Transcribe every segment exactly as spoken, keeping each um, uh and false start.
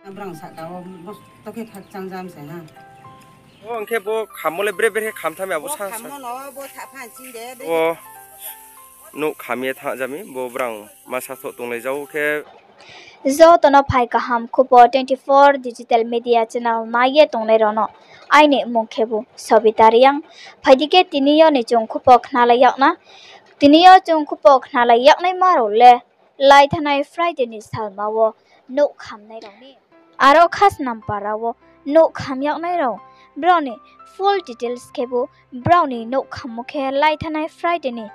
Brang sahka wo bo to khe khakchang jam se ha. O hing khe bo khammo le bre bre khe kham tha mi abo sa sa. Khammo no bo thapha ching de. O nouh kham ye thanng jami bo brang ma sa thoh tonglai jao khe. Joto no phai kaham khupo twenty four digital media channel nai ye tongnai rao no. Aini mmung khebu Sobita Reang. Phai di khe tini yo ni chung khupo khnalai yag na. Tini yo chung khupo khnalai yag naima rao le lai thanai Friday ni salma wo nouh khamnai rao ni. Aro Khasnampara wo nouh kham yag nai rao. Brao ni full details khebu brao ni nouh khammo khe lai thanai Friday ni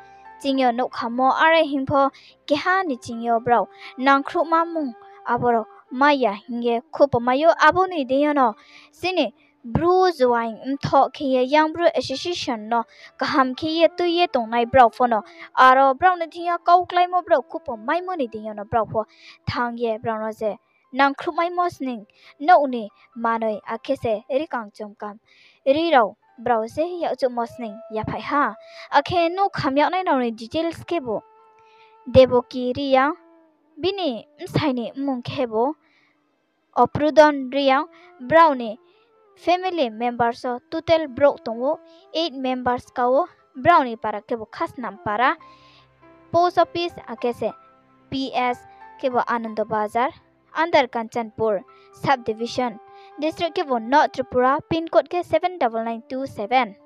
ching yo nouh khammo are hing pho keha ni ching yo brao nangkhruhma mung abo rao mai ya hing ye khupo mai ou abo ni deing yo no chini Bru juaing mthoh khe ye Young Bru Association no kaham khe ye tui ye tongnai brao pho no aro brao ni thing yo kau kláimo brao khupo maimo ni deing yo no brao pho thanng ye brao no je nangkhruhmaimo sning nouh ni manoi akhe se rikang chomkam ri rao brao je yakchuhmo sning yaphai ha. Akhe nouh kham yag nai rao ni details khebu Deboki Reang, bini bsai ni mmung khebu Oprudon Reang, brao ni family members wo total brouh tong ou, eight members ka ou, brao ni para khebu Khasnampara, post office akhe se P S khebu Anando Bazar, under Kanchanpur subdivision, district khebu North Tripura, pin code khe seven double nine two seven.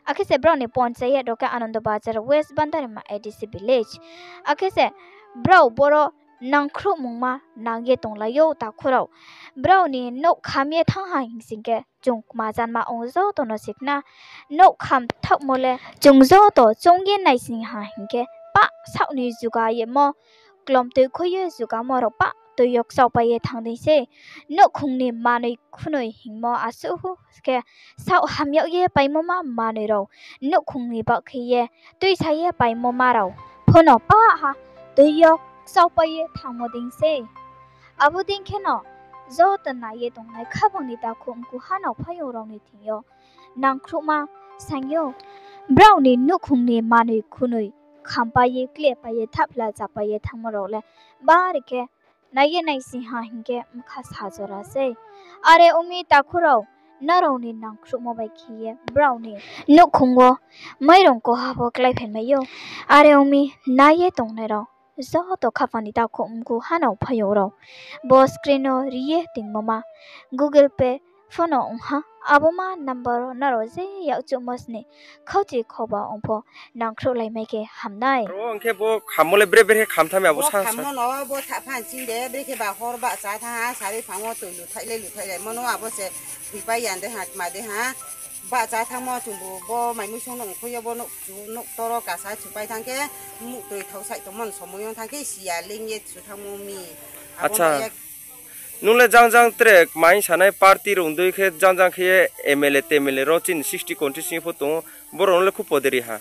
Akhe se brao ni panchayat rao khe Anando Bazar, West Bandarima A D C village. Akhe se brao boro nangkhruhmungma nang ye tonglai ou takhu rao. Brao ni nouh kham ye thanng ha hing sing khe chung kma janma ong joto no sikhna. Nouh kham thaohmo le chung joto choung ye naising ha hing khe pah saoh ni juga yemo, klomtoi khui ye jugamo rao pah toi yo kchaopai ye thanng dei se. Nouhkhong ni manoi khunoi hingmo asuh khe saoh ham yag ye paimo ma manoi rao nouhkhong ni baoh khe ye tuisa ye paimo ma rao pho no pah ha toi yo kchaopai ye thanngmo dei se. Abo dei kheno joto nai ye tongnai khaphang ni takhu mkhu hanao phaiyong rao ni thing yo nangkhruhma saing yo. Brao ni nouhkhong ni manoi khunoi khampai ye klepai ye thapla chapai ye thanngmo rao le bari khe nai ye naising ha hing khe bkha sa jora sei. Are ong mi takhu rao, nrao ni nangkhruhmo bai khe ye brao ni nouhkhong wo mairong koha pho kláiphai mai ou. Are ong mi nai ye tongnai rao joto khaphang ni takhu mkhu hanao phaiyong rao bo screen no ri ye tingmo ma Google Pay pho no ong ha, abo ma number wo nrao je yakchuhmo sni khauchi khauba ong pho nangkhruhlaimai khe ham nai. Aro hing khe bo khammo le bre bre khe kham tha mi abo sa sa. Khammo no bo thapha ching de, brekhe ba hor bahcha thanng ha, sari phang wo toi luthai le luthai laimo no abo se thoipai ya de ha, kma de ha. Bahcha thanngmo chungbu bo mai muisung no ongkhoi yo bo nouh chu, nouh toro kasa chupai thanng khe, muhtoi thao saih tongmo ni somoi yo thanng khe siya leing ye chu thanngmo mi. Abo no ye Nung le jang jang tre kma hing sanai party rung dei khe jang jang khe M L A, T M L A rao chini sixty constituency pho tong ou, brao no le khupo de ri ha?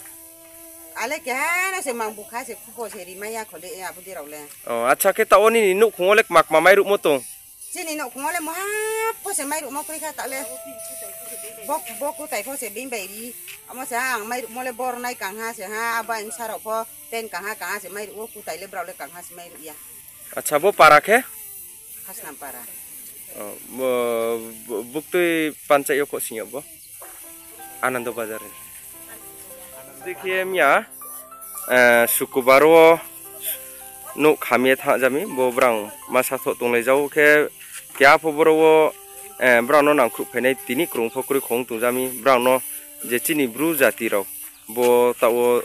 Ale keha no se mang bukha se khupo se rimai ya kho de, abo dei rao le. O, acha khe taoh wo nini nouhkhong wo le kma kma mairuhmo tong? Chini nouhkhong wo le muha pho se mairuhmo kroi kha taoh le. Bo, bo kutai pho se being bai ri. Amo se ang mairuhmo le bor nai kangha se ha, abo bsa rao pho ten kangha kangha se mairuh ou, kutai le brao le kangha se mairuh ya. Acha, bo para khe? Khasnampara. O, bo, bo, buktui panchayat yo kho sing yo bo? Anando Bazar ni. Dekhe miya, eh, Sukubar wo nouh kham ye thanng jami, bo brang ma sa thoh tonglai jao khe, keha pho boro wo, eh, brao no nangkhruh phainai tini krung pho kroi khong tong jami, brao no je chini Bru jati rao, bo taoh wo,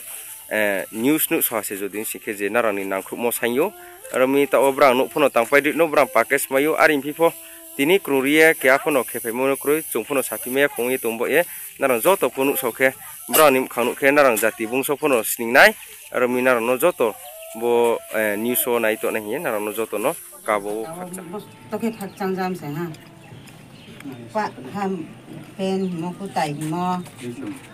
eh, news nuhsao ha se jodi sing khe je nrao ni nangkhruhmo saing ou, aro mi taoh wo brang nouh pho no tangpai di no brang package mai ou, are phi pho tini krung ri ye keha pho no khephaimo no kroi, chung pho no saphi mai ya khong ye tong bo ye, nrao joto pho nuhsao khe, brao ni mkhang nuh khe nrao jati bungso pho no sning nai, aro mi nrao no joto bo, eh, news wo nai tongnai hing ye nrao no joto no kabo wo khakchang. Bo to khe khakchang jam se ha. Pah ham pen hingmo, kutai hingmo,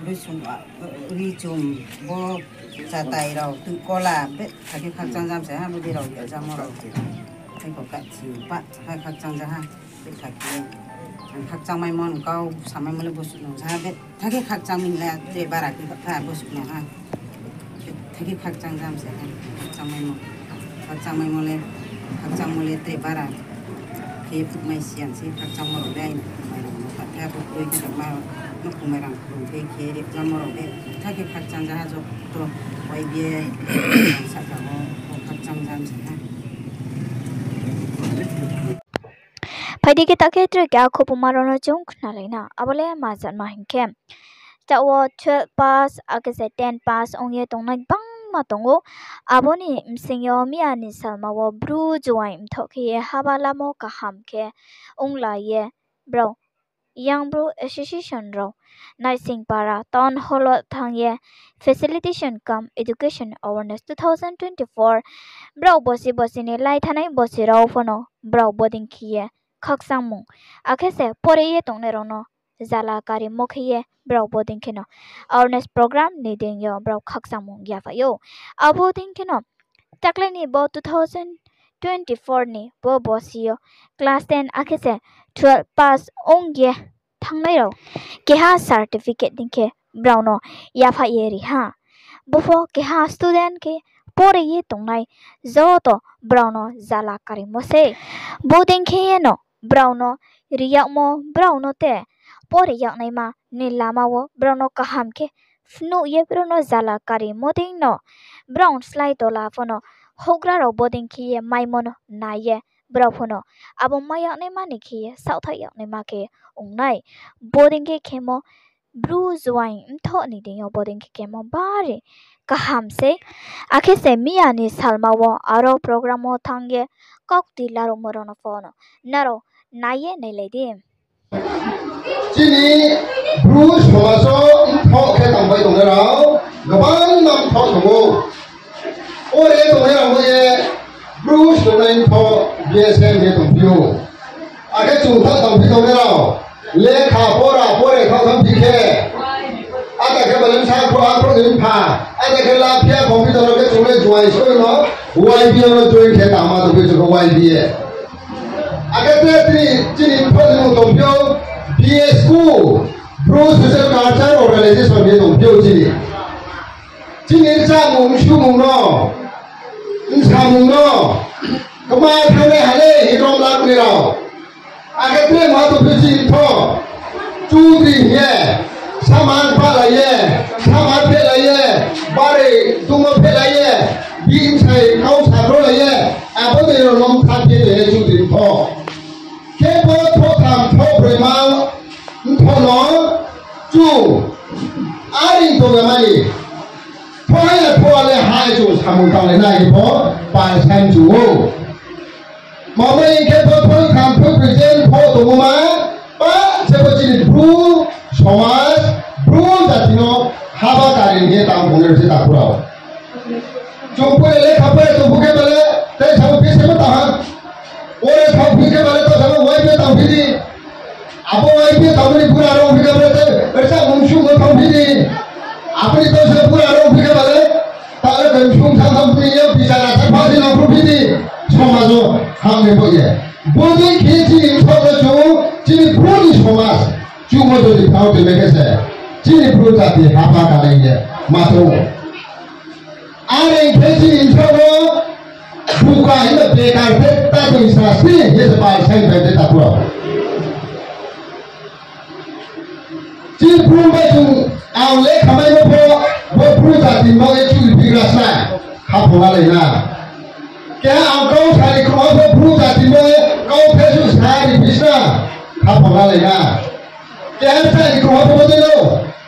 risum, ah, richum, bo chatai rao, tu kola, betha khe khakchang jam se ha, bo dei rao ya jamo rao. Tei ko kachi, pah, hai khakchang ja ha, betha khe. Ang khakchang maimo, ang kau samaimo le bo suh nung ja ha, betha khe khakchang mi le, tre bara khe kha bo suh nung ha. Betha khe khakchang jam se ha, khakchang maimo. Khakchang maimo le, khakchangmo le tre bara. Khe phuhmai siyan se khakchangmo rao le, aini phuhmai rao no kha khe abo kroi khe ma, no phuhmai rang phrung khe khe ri jamo rao le, kha khe khakchang ja ha joto Y B A sahka wo, o khakchang ja msa ha. Phai di khe ta khe tre khe a khoboma rao no chung khnalai na, abo le ma jat ma hing khe. Taoh wo twelve pass, akhe se ten pass ong ye tongnai gbangma tong ou. Abo ni bsing yo miya ni salma wo Bru juaing mthoh khe ye haba lamo kaham khe onglai ye brao Young Bru Association rao Naisingpara Town Hall wo thanng ye Facilitation cum Education Awareness two thousand twenty-four brao bosi bosi ni lai thanai bosi rao pho no brao bodei khe ye khakchangmung, akhe se pore ye tongnai rao no zala karimo khe ye brao bodei kheno awareness program ni deing yo brao khakchangmung yaphai ou. Abo dei kheno taklai ni bo two thousand twenty-four ni bo bosi yo class ten akhe se twelve pass ong ye thanngnai rao keha certificate dei khe brao no yaphai ye ri ha. Bo pho keha student khe pore ye tongnai joto brao no zala karimo sei. Bodei khe ye no brao no ri yagmo, brao no te pore yagnaima ni lama wo brao no kaham khe phnuh ye brao no zala karimo dei no brao slái tola pho no houhgra rao bodei khe ye maimo no nai ye brao pho no abo mai yagnaima ni khe ye saohthaih yagnaima khe ong nai. Bodei khe khemo Bru juaing mthoh ni deing yo bodei khe khemo bari kaham sei. Akhe se miya ni salma wo aro program wo thanng ye kaukti laruhmo rao no pho no nrao nai ye nailai di. Chini Bru somaj wo mthoh khe tangbai tongnai rao gbangma mthoh tong ou. Ore tongnai rao bo ye Bru sonai mthoh B S M ye tongphi ou. Akhe chung tha tangphi tongnai rao lekha pora pore tha tangphi khe, ata khe bale bsa khro akhro ni mpha, ata khe laphiya computer no khe chung le juaing soi no Y B A no join khe tangma tongphi chung khe Y B A. Akhe tre chini, chini mthoh ni mung tongphi ou B S K, Bru Social Culture Organization ye tongphi ou chini. Chini chámung, sumung no, nsamung no, kma thanngnai ha le hing rom lakni rao. Akhe tre ma tongphi chini pho, chudri hing ye, samar phalai ye, samar phelai ye, bari tungmo phelai ye, bini sai kau sakro lai ye, abo dei rao no mtha phe tong ye chudri pho. Khe bo thotham thobroi ma mthoh no chung aring tong ya mani. Thohai ya thoa le hai chung samung tanglai nai pho pal saing chung ou. Mamo hing khe bo thotham thobroi je mthoh tongmo ma, pa se bo chini Bru somaj, Bru jati no haba kari hing ye tang tong nai se takhu rao. Chung pore lekha pore tongphi khe bale, tei samo phi se bo tang ha. Ore thanngphi khe bale, tei samo Y B A tangphi di. Abo Y B A tangmo ni bura rao phi khe bale, tei chámung sumung thanngphi di. Abo ni tei se bura rao phi khe bale, ta le khe sung thanng thanng phi ye, bichar achar pha di nangphi di. Somaj wo hamri bo ye. Bodei khe chini mthoh no chung, chini Bru ni somaj, chung no jodi phao tongmai khe se, chini Bru jati haba kanai ye ma tong ou. Are khe chini mthoh no buka hing no bekar khe ta tong sasti ye se pal saing bai de takhu rao. Chini Bru bai chung ang lekha maimo pho, bo Bru jati no ye chuli phigra sa, khaphang lalai na. Keha ang kau sari khoma pho Bru jati no ye kau thesu sari phisna, khaphang lalai na. Keha sari khoma pho bodei no,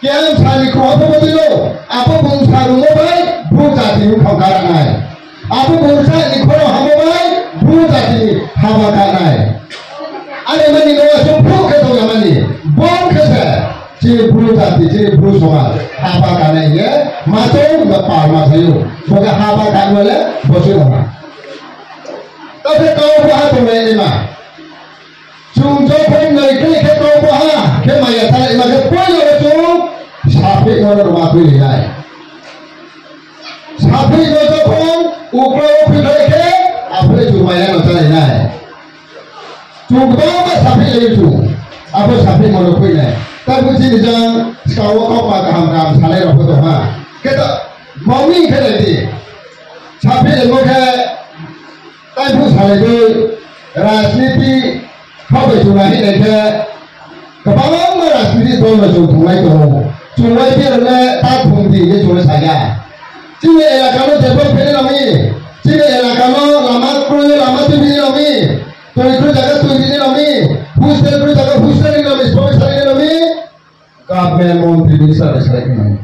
keha sari khoma pho bodei no, abo bung sarungmo bai Bru jati ni khong kara nai. Abo bung sa ni khoro hamo bai Bru jati ni haba kanai. Are mani no chung phuh khe tong ya mani. Bung khe se chini Bru jati, chini Bru somaj haba kanai ye ma tong ba par ma sayo. Bo khe haba kanai le bo se nang. Ta khe kau bo ha tong nai ma. Chung jokhon noi khe khe kau bo ha khe maya thalai ma khe poila wo chung saphi no roma tui nai. Saphi no jokhon ukla wo phuikhlai khe, aphi chung maya no chálai nai. Chung gbangma saphi lai chung, abo saphi no roi phui nai. Tabo chini jang skang wo kauma kaham kaham salai rao pho tong ha. Khe ta, mami khe nai di. Saphi laimo khe, taiphuh salai di, rajniti, Kha bai chung nai hing nai khe, kwbangma rajniti dol no chung thunglai tong ou. Chung Y P A rao le ta thung di hing ye chung le sa ya. Chini elaka no develop khe nai nang mi, chini elaka no lama kroi lama tui di nai nang mi, tui kroi zaga tui di nai nang mi, hostel kroi zaga hostel ri nai nang mi, sbo bai sa ri nai nang mi. Government montri minister bai salai khe nai.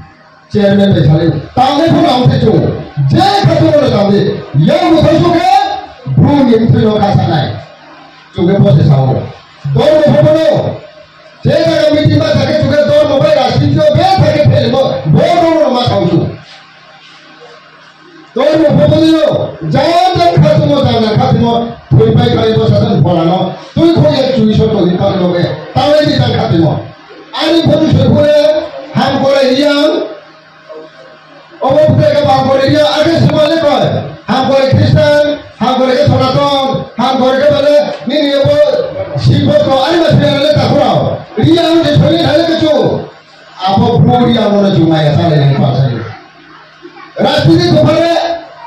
Chairman bai salai. Tangnai pho nang se chung. Je kha chung no tang di. Yang bo thai su khe, Bru ni mthoi no kha sa nai. Chung khe bo se sa ou. Dormo pho bo no. Je zaga meeting ma sa khe chung khe dormo bai rajniti yo be sa khe phelmo. Bo dormo no ma sa ou chung. Dormo pho bo no. Jang jang kha tongmo, jang jang kha tongmo. Thoi pai kha bo sa jang phola no. Tui kho ye chui so to ni ta no be. Tanglai di jang kha tongmo. Ani pho ni soi pho le, ham kore Reang. Obo pho khe ba ham kore Reang, age sima le koi. Ham kore Christian, ham kore khe Sonaton, ham kore khe bale, nini obo Sibot ko, ani ma soi le ta khorao. Reang je soi le thai le kechu. Abo Bru Reang no chung maya chálai nai pal sai. Rajniti kho pha le,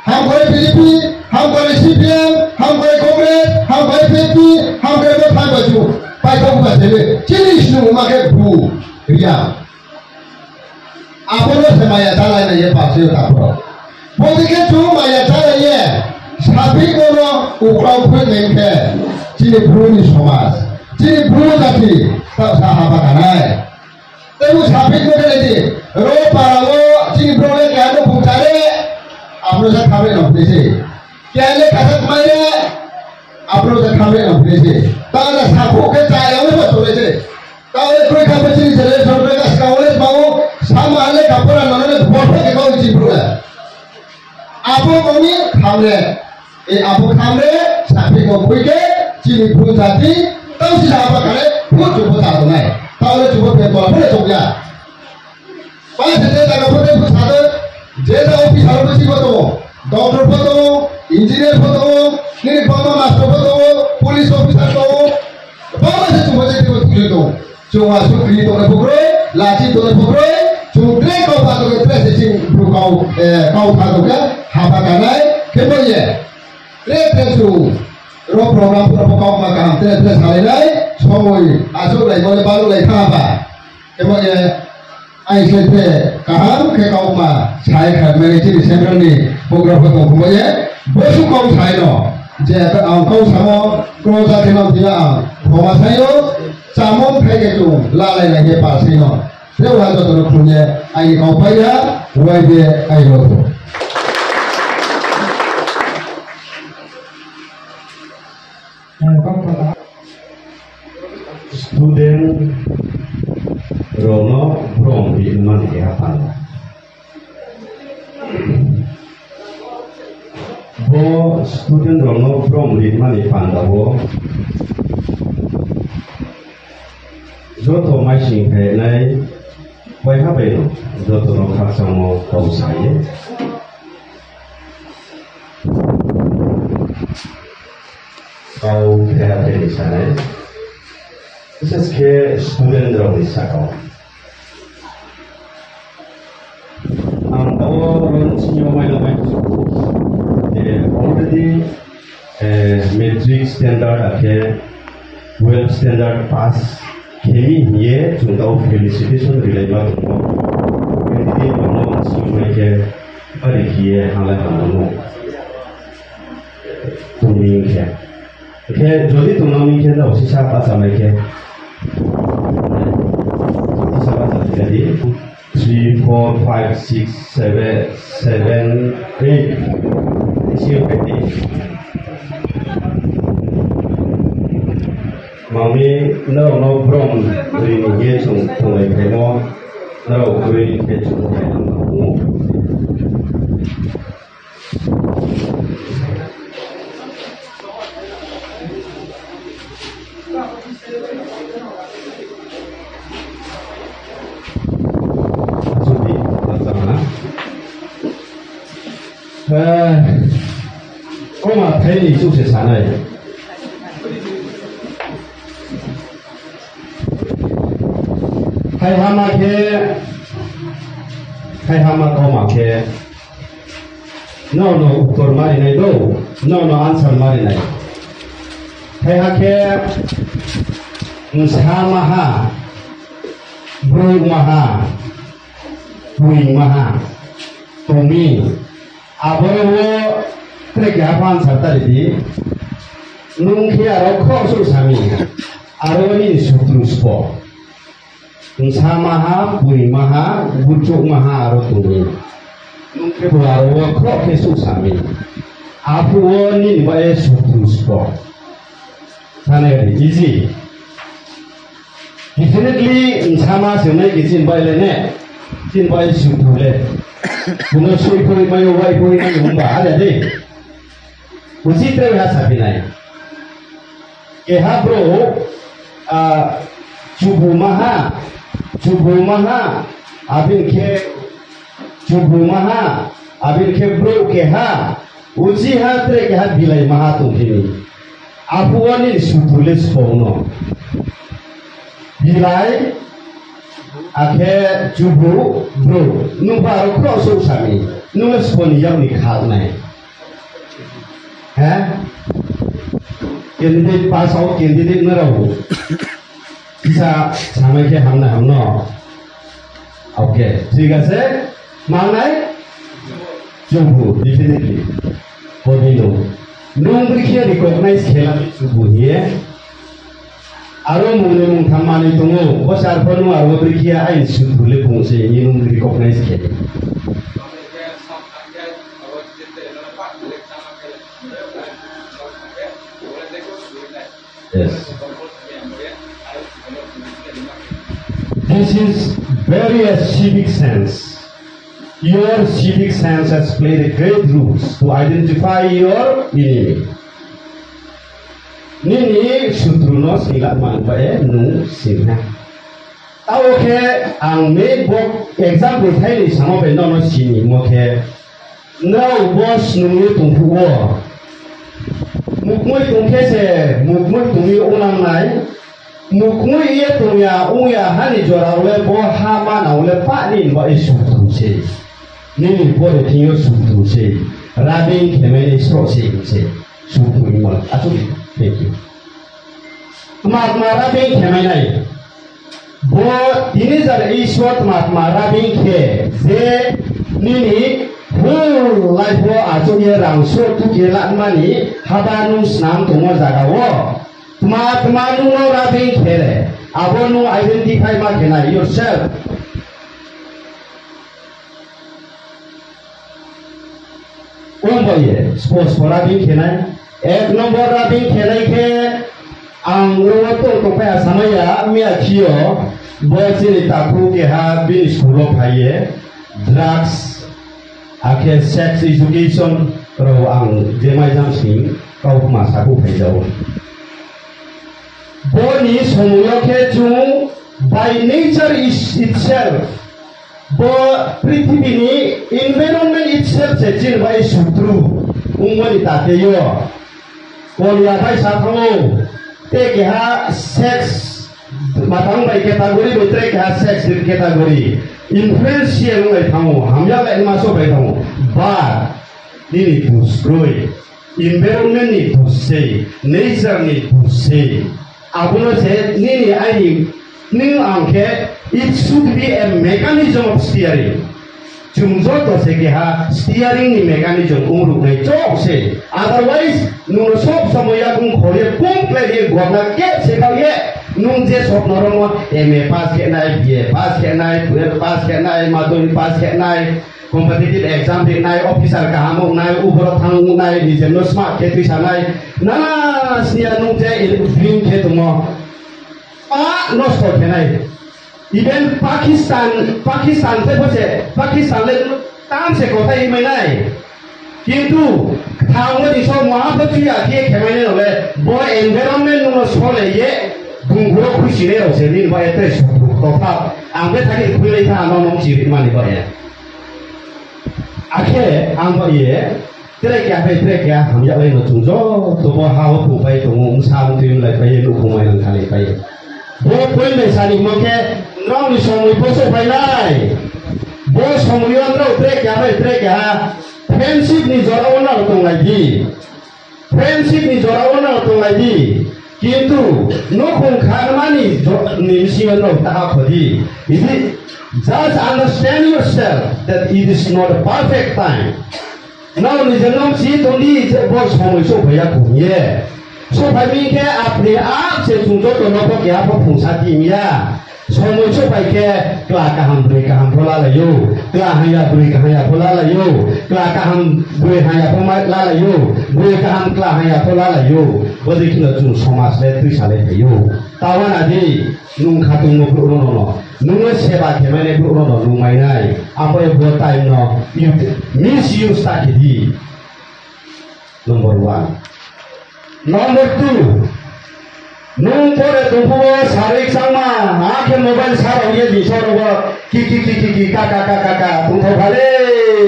ham kore B J P, ham kore C P M, ham kore Congress, ham kore P F P, ham kore bo tham bai chung. Paithak ba se le, chini snung ma khe Bru Reang. Abo no se maya chálai nai ye pal sai ta khorao. Bo dei khe chung maya chálai ye, saphi no no uklau khui nai khe, chini Bru ni somaj, chini Bru jati, ta sa haba kanai. Tei bo saphi no khe nai di, ro para wo chini Bru le keha no bung chare, abo no sa khamre no phi se. Keha le kasa kmai re, abo no sa khamre no phi se. Ta na saphu khe cha ya le ba to le se. Ta le kroi kha bo chini generation le ka ska wo le ba wo, sama le ka pora no le bo phe ke kau chini Bru le. Abo kong ni khamre, e abo khamre, saphi kong khui khe, chini Bru jati, tau si sa ba kare, bo chubo ta tongnai. Tau le chubo phe tola, bo le tong ya. Pa se je jaga pho tei pho sa de, je jaga officer pho si pho tongo, doctor pho tongo, engineer pho tongo, nini bama master pho tongo, police officer tongo, bama se chubo je tei pho tui tongo. Chung wa sukri tongnai pho kroi, lachi tongnai pho kroi, chung tre kau ba tong khe tre se chini Bru kau, eh, kau tha tong khe haba kanai, khe bo ye. Tre tre chung ro program pho ro pho kau ma kaham tre tre salai nai, somoi achouh lai bo le baluh lai tha ba. Khe bo ye, ai se tre kaham khe kau ma sai kha mani chini central ni program pho tong khe bo ye, bosu kau sai no, je ang kau samo, kro ja khe no thina ang, khoma sai yo, Chámung thai khe chung lalai lai khe pal sing no. Tei uha joto no khlum ye aini kau pai ya, uai de aini logo. Student rao no brom ri mani keha panda. Bo student rao no brom ri mani panda wo joto maising phainai waiha bai no joto no khakchangmo kau sa ye. Kau khe ha khe ni sanai. Bises khe student rao ni saka wo. Ang tao ron sing yo mai no mai, eh, already, eh, matric standard akhe twelve standard pass khe mi hing ye chung tao felicitation rilai ma tong ou. Already ang no sing yo mai khe bari khe ye hanglai ma tong ou. Tong mi khe. Khe jodi tong nang mi khe no sisa bahcha mai khe. Sisa bahcha mai khe di. Three, four, five, six, seven, seven, eight. Sing yo khe di. Mami, nrao no brom ri ni hing ye chung tonglai phaimo, nrao kroi khe chung tonglai nang ou. Koma thai ni chouh se sanai. Thaiha ma khe, thaiha ma koma khe, nrao no uttor mari nai do, nrao no answer mari nai. Thaiha khe, Bsa maha, brouh maha, boi maha tong mi. Aboro wo tre keha pho answer ta ri di. Nung khe aro khrouh souh sa mi, aro nini sutru sbo. Bsa maha, boi maha, burchouh maha aro tong mi. Nung khe bo aro wo khrouh khe souh sa mi. Aphuh wo nini bai ye sutru sbo. Sanai ri, easy. Definitely, bsa ma se nai khe chini bai le ne, chini bai sutru le. Bung no soi pho mai ou, wai pho mai ou, himba, ale de. Uchih tre ha saphi nai. Keha brouh, chubu maha, chubu maha, abini khe, chubu maha, abini khe brouh keha, uchih ha tre keha bilai maha tongphi mi. Aphuh wo nini sutru le sbo no. Bilai, akhe chubu, brouh, nung pho aro khrouh souh sa mi, nung le sbo ni yak ni kha nai. Candidate pass out candidate no rao. Kisa samai khe hamna ham no. Okay, thik ache. Mangnai? Chubu, definitely. Bodei no. Nung brekhe recognize khe la chubu hing ye. Aro mung ni mung tham manoi tong ou, bo sar pho nung aro brekhe aini sutru le bung se hing ye nung recognize khe. Yes. This is very a civic sense. Your civic sense has played a great role to identify your enemy. Nini sutru no sila man ba ye nung sing ha. Taoh khe ang ni bo example thai ni samo bai nono sinimo khe, nrao bo snung ye tong phuh wo, mukmoi tong khe se, mukmoi tong ye ongnang nai, mukmoi ye tong ya ong ya ha ni jora wo le bo ha manang wo le pah ni ba ye sutru se. Nini pore thing yo sutru se. Rabing khemai ni sroh se se. Sutru ni mol. Achuk, thank you. Tma tma rabing khemai nai. Bo tini jara Isor tma tma rabing khe je nini whole life wo achouh ye rang sroh tuke lanmani haba nung snam tongmo zaga wo. Tma tma nung no rabing khe le, abo nung identify ma khe nai yourself. Ong bai ye, spo spo rabing khe nai. Ek nombor rabing khe nai khe, ang nung no tong tongpai ya samai ya, miya khi yo, bo chini takhu keha bini school wo phai ye, drugs, akhe sex education rao ang je mai jam sing, kau kma sakhouh phai ja ou. Bo ni somoi yo khe chung by nature is itself, bo prithibi ni environment itself se chini bai sutru ongmo ni tate yo. Kolia bai sa thanng ou, tre keha sex, matang bai category bai tre keha sex category influence ye ong bai thanng ou, hamya bai ma so bai thanng ou. But nini dus kroi. Environment ni dus sei, nature ni dus sei. Abo no se nini aini, nung ang khe, it should be a mechanism of steering. Chung joto se keha steering ni mechanism ong ruh nai chouh se. Otherwise, nung no sob somoi yakung khor ye, pum khlai ye, gorna khe se khaoh ye, nung je sopno romo M A pass khe nai, B A pass khe nai, twelve pass khe nai, madhyamik pass khe nai, competitive exam ri nai, officer kaham ong nai, uboro thanng ong nai, nijem no smart khe tuisa nai, nana sni ya nung je dream khe tongmo, pa nosto khe nai. Even Pakistan, Pakistan se bo se, Pakistan le tam se kothai mai nai. Kintu, kthang wo ni so maha pho chuya khe khemai nai rao le, bo environment nung no solai ye, bung buro khuisinai rao se, nini bai ye tre sutru totha. Ang be thani khuilai tha, ano nung chiri mani bai ye. Akhe ang bai ye, tre keha bai tre keha hamya lai no chung joto bo ha wo phungpai tong ou, bsa mtui mlai pai ye, nouhkhong mai nang khalai pai ye. Bo point bai sani himo khe, nrao ni somoi pho souhphai nai. Bo somoi yo nrao tre keha bai tre keha friendship ni jora wo nrao tonglai di. Friendship ni jora wo nrao tonglai di. Kintu nouhkhong khanma ni jo-, ni bsing yo nrao taha kho di. Is it, just understand yourself that it is not a perfect time. Nrao ni je nrao si tong di je bo somoi souhphai ya kho hing ye. Souhphai mi khe apni ap se chung joto no pho keha pho phrungsa ti mi ya. Somoi souhphai khe kla kaham broi kaham pho lalai ou. Kla hamya broi kaham ya pho lalai ou. Kla kaham broi hamya pho ma-, lalai ou. Broi kaham kla hamya pho lalai ou. Bodei khe no chung somaj le tuisalai phai ou. Taoh wana di, nung khatungmo brouh no no, nung no seba khe mai nai brouh no no nung mai nai. Abo ye bo time no you misuse ta khe di. Number one. Number two, nung pore tong phuh wo sarui kchangma, akhe mobile sa rao ye jisa rao wo ki ki ki ki ki ka ka ka ka ka tongthao pha le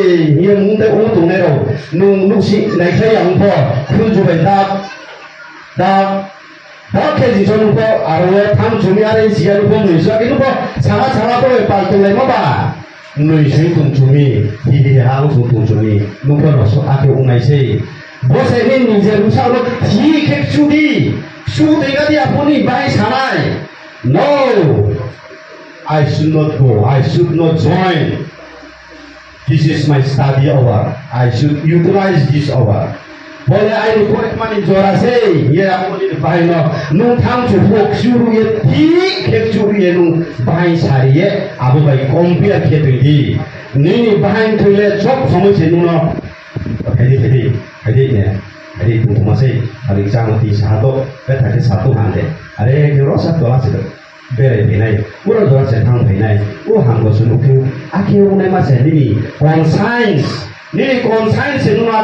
hing ye mung tei ong tongnai rao, nung nuhsi naikhlai ya ong pho, khunju bai dap, dap, dap khe jisa nung pho, aro wo thanng chu mi, are si ya nung pho, mnoi sa khe nung pho, sala sala pho bai pal tonglaimo ba. Mnoi soi tong chu mi, hi hi ha ong soi tong chu mi, nung pho no so akhe ong nai sei. Bo se ni nung je bsa no thi khe kchu di, kchu tei ga di, apho ni bai sanai. No, I should not go, I should not join. This is my study hour. I should utilize this hour. Bo le aini porekma ni jora sei, ye abo ni bahai no nung thanng chu phuh kchu ruh ye, thi khe kchu ruh ye nung bahai sari ye, abo bai compare khe tong di. Nini bahai thoi le sob somoi se nung no, phai di, phai di, phai di ne, phai di, tongthoma sei, phari chama ti sa ha to, betha khe sa tong ha de. Are khe ro sa tola se berai phai nai, uro jora se thanng phai nai, o hamko se nuh khe, akhe ongnaima se nini conscience, nini conscience se nung no